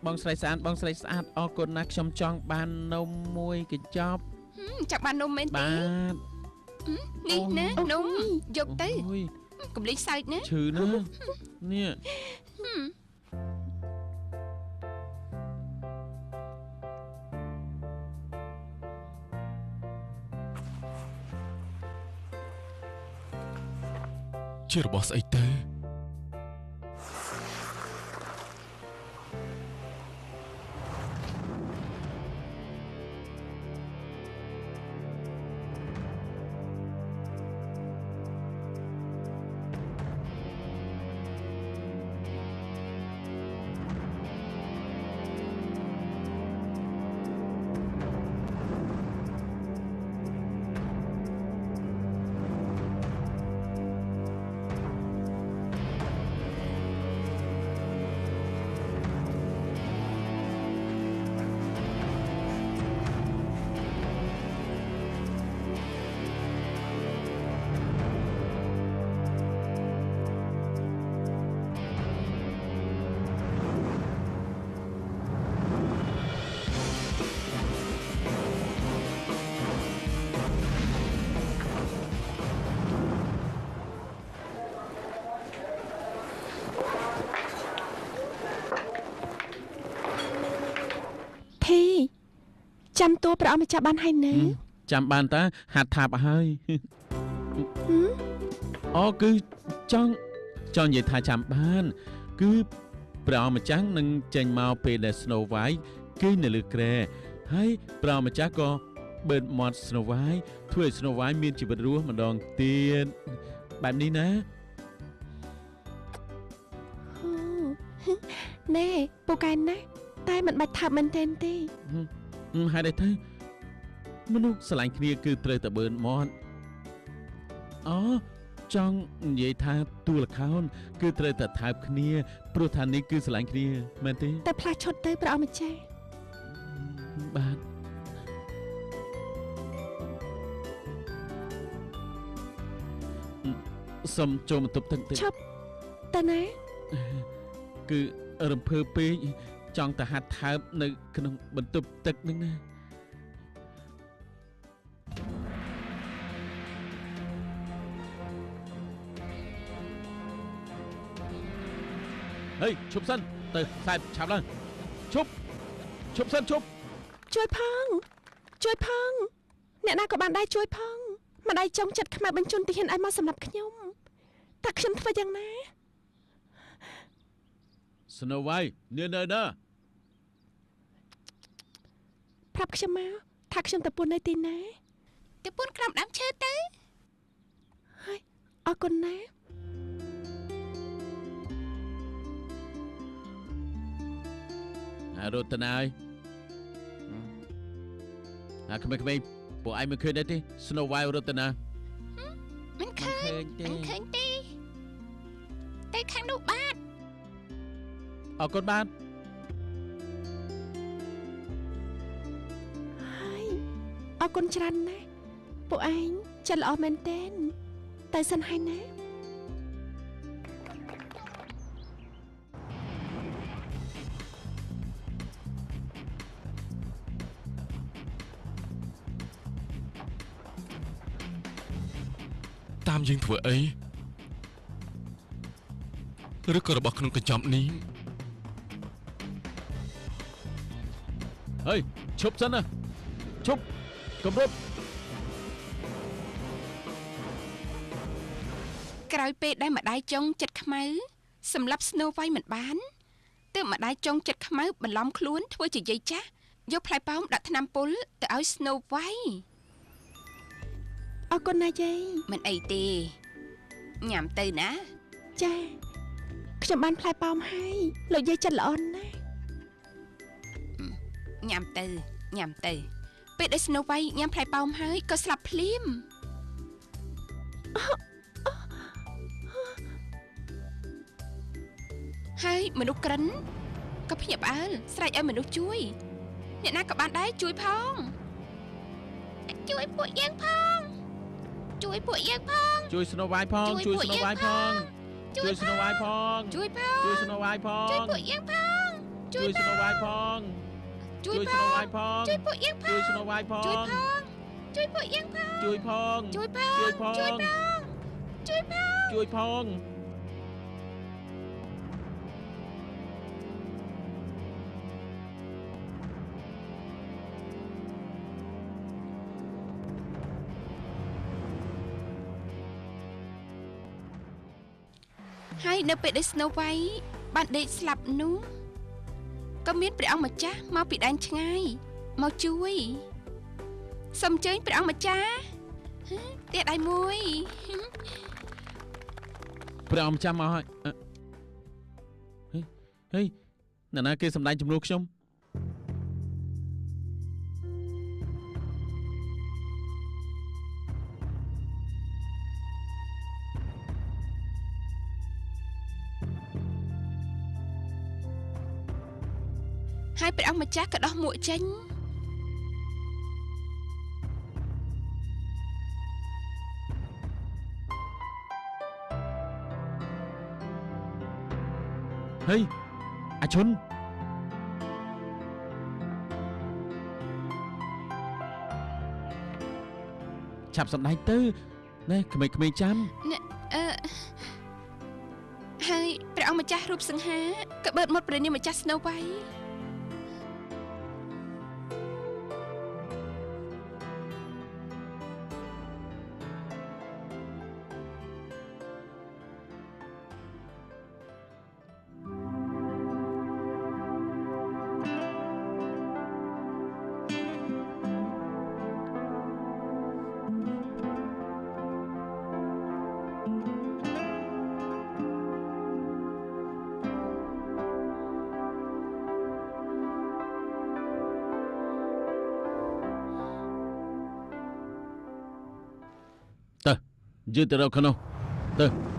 បងស្រីស្អាតបងស្រីស្អាតអរគុណណាស់ខ្ញុំចង់បាននំមួយកញ្ចប់ចាប់បាននំមែនទេបាទនេះណានំយកទៅកុំលេងសើចណាឈឺណាស់នេះជារបស់ស្អីទៅ ចាំតួព្រះអង្គម្ចាស់បានហើយនៅចាំបានតាហាត់ថាបហើយអូគឺចង់និយាយថាចាំបានគឺព្រះអង្គម្ចាស់នឹងចេញមកពេលដែល Snow White គេនៅលើគ្រែហើយព្រះអង្គម្ចាស់ក៏បឺតមាត់ Snow White ធ្វើឲ្យ Snow White មានជីវិតរស់ម្ដងទៀតបែបនេះណាណែពូកែណាស់តែមិនបាច់ថាបមែនទេទេហេតុអីទៅមនុស្សស្រឡាញ់គ្នាគឺត្រូវតែបឺនមាត់អូចង់និយាយថាទូលខោនគឺត្រូវតែថើបគ្នាព្រោះថានេះគឺស្រឡាញ់គ្នាមែនទេតែផ្លាស់ឈុតទៅព្រះអង្គម្ចាស់បាទសូមចូលបន្ទប់ទឹកតិចឈប់តើណាគឺរំភើបពេកចង់ទៅហាត់ថើបនៅក្នុងបន្ទប់ទឹកនឹងណាហេឈប់សិនទៅខ្សែឆាប់ឡើងឈប់សិនឈប់ជួយផងជួយផងអ្នកណាក៏បានដែរជួយផងម្ដាយចុងចិត្តខ្មៅបញ្ជូនទាហានឲ្យមកសម្រាប់ខ្ញុំតើខ្ញុំធ្វើយ៉ាងណា Snow White នាងនៅណាប្រាប់ខ្ញុំមកថាខ្ញុំទៅពួននៅទីណាទៅពួនក្រោមដើមឈើទៅហើយអរគុណណាអារត់ទៅណាហើយអាក្មេងៗពួកឯងមិនឃើញដែរទេ Snow White រត់ទៅណាមិនឃើញទេមិនឃើញទេទៅខាងនោះបាទអរគុណបាទហើយអរគុណច្រើនណាស់ពួកឯងចិត្តល្អមែនទែនតែសិនហើយណាតាមយើងធ្វើអីឬក៏របស់ក្នុងកញ្ចប់នេះហេឈប់សិនណាឈប់កុំរត់ក្រោយពេលដែលម្ដាយចុងចិត្តខ្មៅ សម្រាប់ Snow White មិនបានទើបម្ដាយចុងចិត្តខ្មៅបន្លំខ្លួនធ្វើជាយាយចាស់យកផ្លែប៉ោមដាក់ថ្នាំពុលទៅឲ្យ Snow White អរគុណណាយាយមិនអីទេញ៉ាំទៅណាចាខ្ញុំបានផ្លែប៉ោមហើយលោកយាយចិត្តល្អណាស់ញ៉ាំទៅញ៉ាំទៅពេលដែល Snow White ញ៉ាំផ្លែប៉ោមហើយក៏ស្លាប់ភ្លាមហើយមនុស្សក្រិនក៏ភ្ញាក់ផ្អើលស្រែកឲ្យមនុស្សជួយអ្នកណាក៏បានដែរជួយផងជួយពួកយើងផងជួយពួកយើងផងជួយ Snow White ផងជួយ Snow White ផងជួយ Snow White ផងជួយផងជួយ Snow White ផងជួយពួកយើងផងជួយ Snow White ផងជួយ Snow White ផងជួយពួកយើងផងជួយ Snow White ផងជួយផងជួយពួកយើងផងជួយផងជួយផងជួយផងជួយផងជួយផងជួយផង ហើយនៅពេលដែល Snow White បានដេកស្លាប់នោះក៏មានព្រះអង្គម្ចាស់មកពីដែនឆ្ងាយមកជួយសូមអញ្ជើញព្រះអង្គម្ចាស់ផ្ទះដៃមួយព្រះអង្គម្ចាស់មកហើយហេហេអ្នកណាគេសម្ដែងជំនួសខ្ញុំហើយព្រះអង្គម្ចាស់ក៏ដោះមួកចេញហេអាឈុនឆាប់សម្ដែងទៅណែក្មេងៗចាំអឺហើយព្រះអង្គម្ចាស់រូបសង្ហាក៏បឺតមាត់ព្រះនាងម្ចាស់ Snow White យើងទៅរកខាងនោះទៅ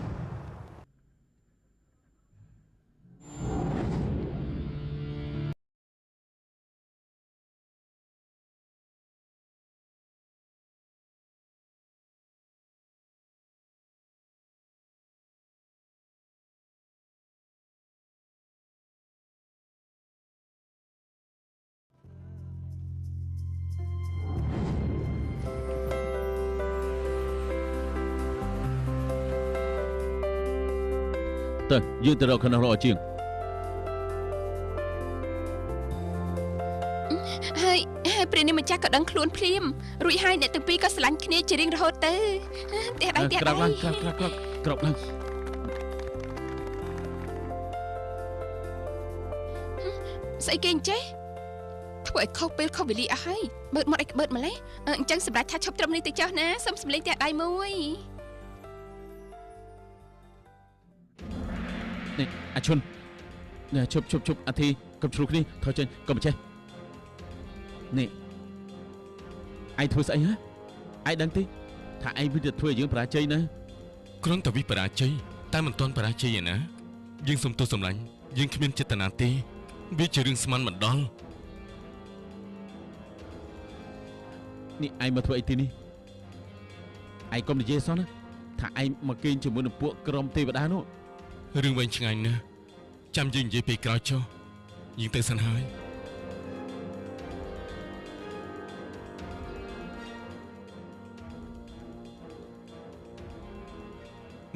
ទៅយើងទៅរកខាងនោះរកជាងហើយព្រះនាងម្ចាស់ក៏ដឹងខ្លួនភ្លាមរួចហើយអ្នកទាំងពីរក៏ស្រឡាញ់គ្នាជារៀងរហូតទៅផ្ទះដៃផ្ទះដៃក្រោកឡើងស្អីគេអញ្ចេះធ្វើឲ្យខុសពេលខុសវេលាអស់ហើយបើកមាត់ឲ្យក្បឺតម្លេះអញ្ចឹងសម្រាប់ថាឈប់ត្រឹមនេះទៅចុះណាសូមសម្លេងផ្ទះដៃមួយនេះអាឈុននេះឈប់ឈប់ឈប់អាធីកុំឆ្លោះគ្នាថយចេញកុំចេះនេះឯងធ្វើស្អីហ៎ឯងដឹងទេថាឯងវាទៅធ្វើឲ្យយើងបរាជ័យណាគ្រាន់តែវិបរាជ័យតែមិនទាន់បរាជ័យឯណាយើងសុំទោសសម្លាញ់យើងគ្មានចេតនាទេវាជារឿងស្មានមិនដល់នេះឯងមកធ្វើអីទីនេះឯងកុំនិយាយសោះណាថាឯងមកគេងជាមួយនឹងពួកក្រុមទេវតានោះរឿងវែងឆ្ងាយណាស់ចាំយើងនិយាយពេលក្រោយចុះយើងទៅសិនហើយ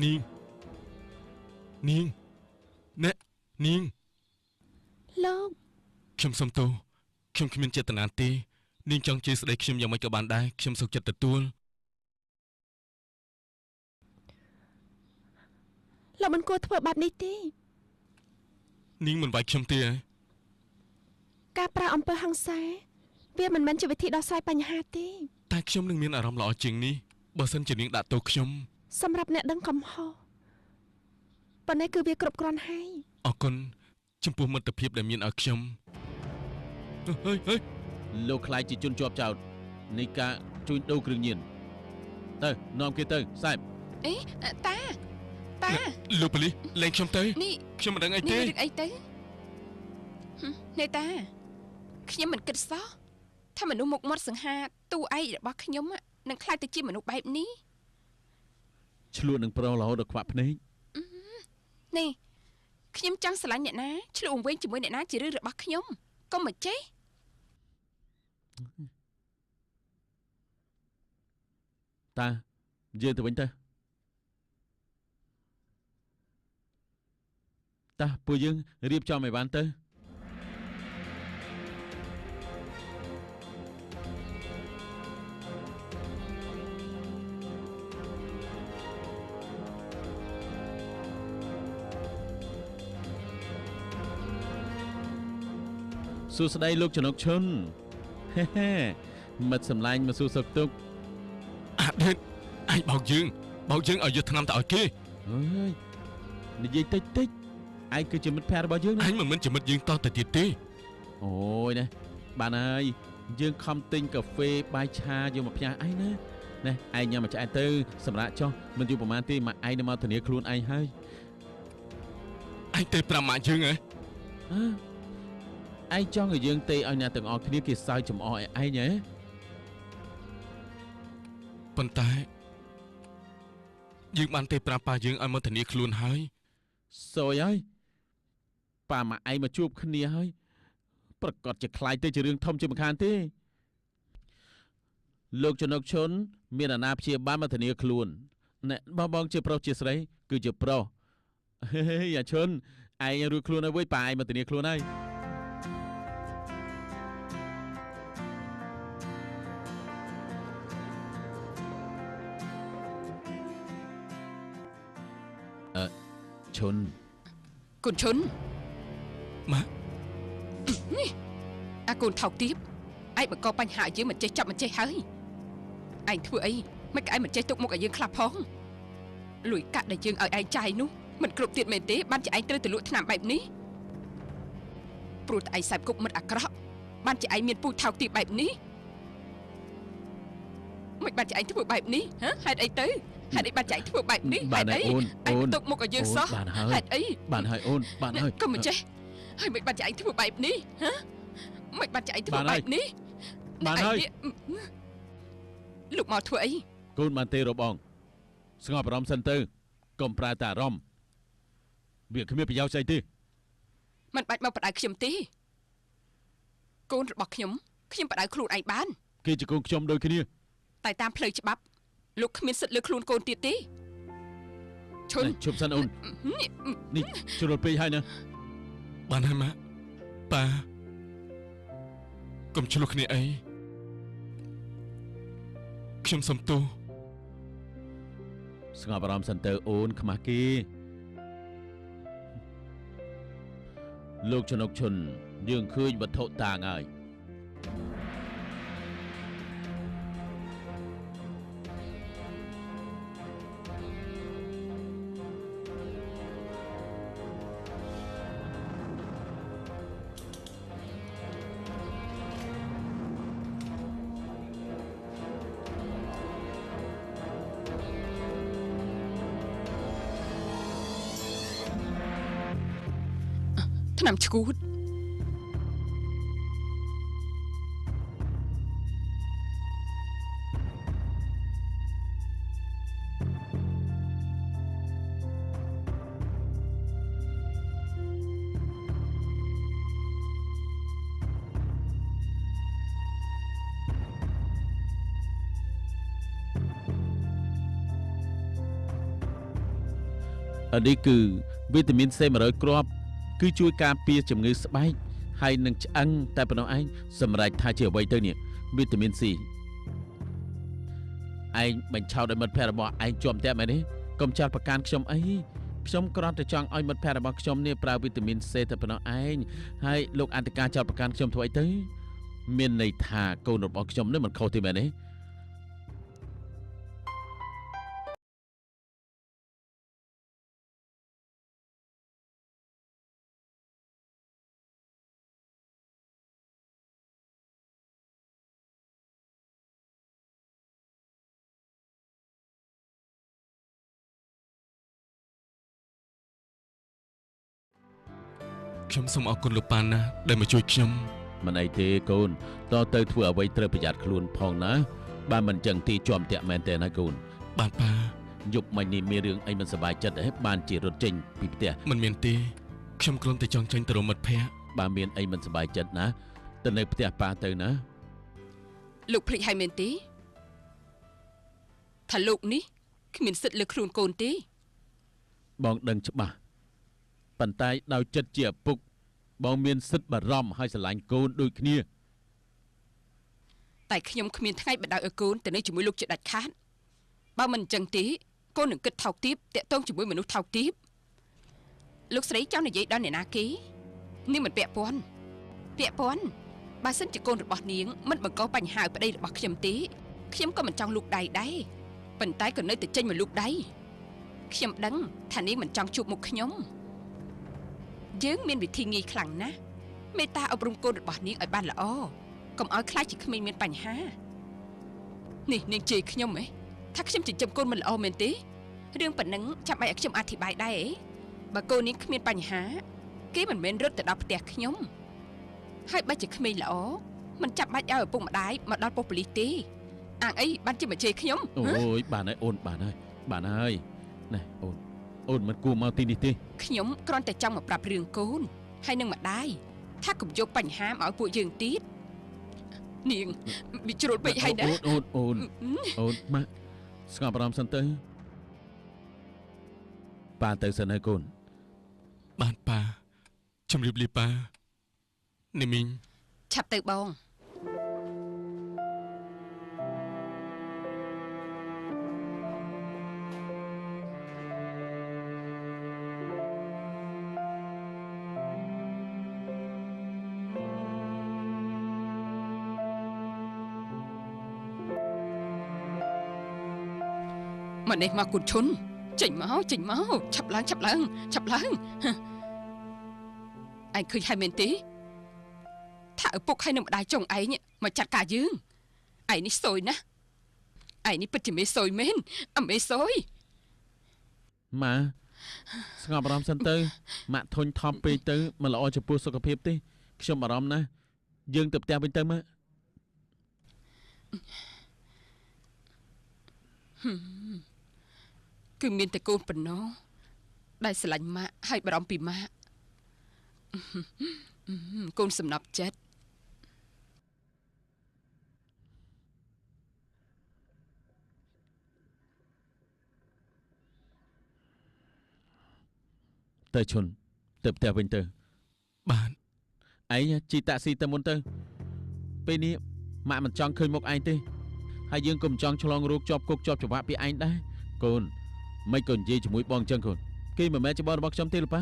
នាងនាងអ្នកនាងលោកខ្ញុំសុំទោសខ្ញុំគ្មានចេតនាទេនាងចង់ជេរស្ដីខ្ញុំយ៉ាងម៉េចក៏បានដែរខ្ញុំសុខចិត្តទទួល លោកមិនគួរធ្វើបែបនេះទេ នាងមិនវាយខ្ញុំទេការប្រើអំពើហិង្សាវាមិនមែនជាវិធីដោះស្រាយបញ្ហាទេតែខ្ញុំនឹងមានអារម្មណ៍ល្អជាងនេះបើសិនជានាងដាក់ទោសខ្ញុំសម្រាប់អ្នកដឹងកំហុសប៉ុន្តែគឺវាគ្រប់គ្រាន់ហើយអរគុណចំពោះមិត្តភាពដែលមានឲ្យខ្ញុំហេហេលោកខ្លាចជាជនជាប់ចោទនៃការជួញដូរគ្រឿងញៀនទៅនាំគេទៅសែបអេតាតាលោកប៉ូលីសលែងខ្ញុំទៅនេះខ្ញុំមិនដឹងអីទេនេះរឿងអីទៅនេះតាខ្ញុំមិនគិតសោះថាមនុស្សមុខមាត់សង្ហាតួឯករបស់ខ្ញុំនឹងខ្លាចទៅជាមនុស្សបែបនេះឆ្លួតនឹងប្រុសរហូតដល់ខ្វាក់ភ្នែកនេះខ្ញុំចង់ស្រឡាញ់អ្នកណាឆ្លួតវែងជាមួយអ្នកណាជារឿងរបស់ខ្ញុំកុំមកចេះតាយើងទៅវិញទៅតាពួកយើងរៀបចំឲ្យបានទៅសួស្តីលោកចំណុកឈុនហេហេមិត្តសម្លាញ់មកសួរសុខទុក្ខអាដេតឯងបោកយើងឲ្យយកថ្នាំទៅឲ្យគេអើយនិយាយតិចតិចឯងគឺជាមិត្តភក្តិរបស់យើងឯងមិនមែនជាមិត្តយើងតទៅទៀតទេអូយណាបានហើយយើងខំទិញកាហ្វេបាយឆាយកមកផ្ញើឯងណាណែឯងញ៉ាំមួយឆ្អែតទៅសម្រាប់ចុះមិនយូរប្រហែលទេមកឯងនឹងមកធានាខ្លួនឯងហើយឯងទេប្រាប់ម៉ាក់យើងហ៎ឯងចង់ឲ្យយើងទេឲ្យអ្នកទាំងអស់គ្នាគេសើចចំអកឲ្យឯងហ៎ប៉ុន្តែយើងបានទេប្រាប់ប៉ាយើងឲ្យមកធានាខ្លួនហើយសយហើយប៉ាម៉ាក់ឯងមកជួបគ្នាហើយប្រកាសជាខ្លាយទៅជារឿងធំជាមិនខានទេលោកចំណុកឈុនមានអាណាព្យាបាលមកធានាខ្លួនអ្នកបងជាប្រុសជាស្រីគឺជាប្រុសហេអាឈុនឯងរួចខ្លួនហើយវិញប៉ាឯងមកធានាខ្លួនហើយឈុនគុណឈុនម៉ាក់នេះអាកូនថោកទាបឯងបង្កបញ្ហាឲ្យយើងមិនចេះចាប់មិនចេះហើយឯងធ្វើអីមិនក៏ឯងមិនចេះទុកមុខឲ្យយើងខ្លះផងលុយកាក់ដែលយើងឲ្យឯងចាយនោះមិនគ្រប់ទៀតមែនទេបានជាឯងត្រូវទៅលក់ថ្នាំបែបនេះព្រោះតែឯងសែបគប់មិត្តអាក្រក់បានជាឯងមានពូជថោកទាបបែបនេះមិនបានជាឯងធ្វើបែបនេះហ៎ហេតុអីទៅហេតុអីបានចែកធ្វើបែបនេះហេតុអីឯងទុកមុខឲ្យយើងសោះហេតុអីបានហើយអូនបានហើយកុំមកចេះហើយមិនបានចែកធ្វើបែបនេះហ៎មិនបានចែកធ្វើបែបនេះបានហើយលោកមកធ្វើអីកូនបានទេរបងស្ងប់អារម្មណ៍សិនទៅកុំប្រើតែអារម្មណ៍វាគ្មានប្រយោជន៍ស្អីទេមិនបាច់មកបដៅខ្ញុំទេកូនរបស់ខ្ញុំខ្ញុំបដៅខ្លួនឯងបានគេជាកូនខ្ញុំដូចគ្នាតែតាមផ្លូវច្បាប់លោកគ្មានសិទ្ធិលើខ្លួនកូនទៀតទេឈុនជប់សិនអូននេះជ្រុលពេកហើយណាបានហើយម៉ាក់ប៉ាកុំឆ្លោះគ្នាអីខ្ញុំសុំទោសស្ងប់អារម្មណ៍សិនទៅអូនខ្មាស់គេលោកចំណុកឈុនយើងឃើញវត្ថុតាងហើយ ថ្នាំឈួត អនេះគឺវីតាមីន C 100គ្រាប់គឺជួយការពារជំងឺស្បែកហើយនឹងឆ្អឹងតែប៉ុណ្ណោះឯងសម្រាប់ថាជាអ្វីទៅនេះវីតាមីន C ឯងបញ្ឆោតឲ្យមិត្តភក្តិរបស់ឯងជាប់តែមែនទេកុំចាត់ប្រកាន់ខ្ញុំអី ខ្ញុំគ្រាន់តែចង់ឲ្យមិត្តភក្តិរបស់ខ្ញុំនេះប្រើវីតាមីន C តែប៉ុណ្ណោះឯងហើយលោកអន្តការចោទប្រកាន់ខ្ញុំធ្វើអីទៅមានន័យថាកូនរបស់ខ្ញុំនេះមិនខុសទេមែនទេ ខ្ញុំសូមអរគុណលោកប៉ាណាស់ដែលមកជួយខ្ញុំ មិនអីទេកូនតទៅធ្វើអ្វីត្រូវប្រយ័ត្នខ្លួនផងណាបើមិនចឹងទីជាប់តាក់មែនទេណាកូន បាទប៉ា យប់មិញនេះមានរឿងអីមិនសប្បាយចិត្តហ៎បានជារត់ចេញពីផ្ទះ មិនមានទេខ្ញុំគ្រាន់តែចង់ចេញទៅរកមិត្តភក្តិ បើមានអីមិនសប្បាយចិត្តណាទៅនៅផ្ទះប៉ាទៅណា លោកភ្លេចហើយមែនទេថាលោកនេះគ្មានសិទ្ធិលើខ្លួនកូនទេ បងដឹងច្បាស់ប៉ុន្តែដោយចិត្តជាឪពុកបងមានសិទ្ធិបារម្ភហើយស្រឡាញ់កូនដូចគ្នា តែខ្ញុំគ្មានថ្ងៃបណ្ដោយឲ្យកូនទៅនៅជាមួយលោកជាដាច់ខាតបើមិនអញ្ចឹងទេកូននឹងគិតថោកទាបតាក់ទងជាមួយមនុស្សថោកទាបលោកស្រីចង់និយាយដល់អ្នកណាគេនាងមិនពាក់ព័ន្ធពាក់ព័ន្ធបើសិនជាកូនរបស់នាងមិនបង្កបញ្ហាឲ្យប្តីរបស់ខ្ញុំទេខ្ញុំក៏មិនចង់លូកដៃដែរប៉ុន្តែក៏នៅតែចេញមកលូកដៃខ្ញុំដឹងថានាងមិនចង់ជួបមុខខ្ញុំយើងមានវិធីងាយខ្លាំងណាស់មេត្តាអប់រំកូនរបស់នាងឲ្យបានល្អកុំឲ្យខ្លាចជាក្មេងមានបញ្ហានេះនាងជេរខ្ញុំហ៎ថាខ្ញុំចិញ្ចឹមកូនមិនល្អមែនទេរឿងប៉ុណ្ណឹងចាំបាច់ឲ្យខ្ញុំអធិប្បាយដែរហ៎បើកូននាងគ្មានបញ្ហាគេមិនមែនរត់ទៅដល់ផ្ទះខ្ញុំហើយបើជាក្មេងល្អមិនចាំបាច់ឲ្យឪពុកម្ដាយមកដល់ប៉ុស្តិ៍ប៉ូលីសទេអាងអីបានជាមកជេរខ្ញុំ អូយបានហើយអូនបានហើយបានហើយណែអូនអូនមិនគួរមកទីនេះទេ ខ្ញុំគ្រាន់តែចង់មកប្រាប់រឿងកូនហើយនឹងម្ដាយថាកុំយកបញ្ហាមកឲ្យពួកយើងទៀតនាងវាជ្រុលពេកហើយណា អូនអូនអូនអូនម៉ាក់ស្ងប់អារម្មណ៍សិនទៅប៉ាទៅសិនហើយកូន បាទប៉ាជំរាបលាប៉ានាងមីង ឆាប់ទៅបង មកនេះមកគុណឈុនចេញមកចេញមកឆាប់ឡើងឆាប់ឡើងឆាប់ឡើងឯងឃើញហើយមែនទេថាឪពុកហើយនឹងម្ដាយចុងឯងមកចាត់ការយើងឯងនេះសួយណាស់ឯងនេះពិតជាមេសួយមែនអមេសួយ ម៉ាស្ងប់អារម្មណ៍សិនទៅម៉ាក់ធុញថប់ពេកទៅមិនល្អចំពោះសុខភាពទេខ្ញុំបារម្ភណាស់យើងទៅផ្ទះវិញទៅម៉ាក់ គឺមានតែកូនប៉ុណ្ណោះដែលស្រឡាញ់ម៉ាក់ហើយបារម្ភពីម៉ាក់កូនសំណប់ចិត្ត ទៅឈុនទៅផ្ទះវិញទៅ បាទ ឯងជិះតាក់ស៊ីទៅមុនទៅពេលនេះម៉ាក់មិនចង់ឃើញមុខឯងទេហើយយើងក៏មិនចង់ឆ្លងរោគជាប់គុកជាប់ច្បាប់ពីឯងដែរកូនមិនក៏និយាយជាមួយបងចឹងកូនគេមិនមែនជាបងរបស់ខ្ញុំទេលប៉ា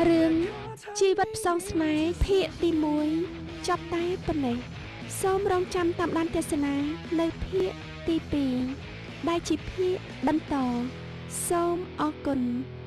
រឿងជីវិតផ្សងស្នេហ៍ភាគទី1ចប់តែប៉ុណ្ណេះសូមរងចាំតាមដានទស្សនានៅភាគទី2ដែលជាភាគបន្តសូមអរគុណ។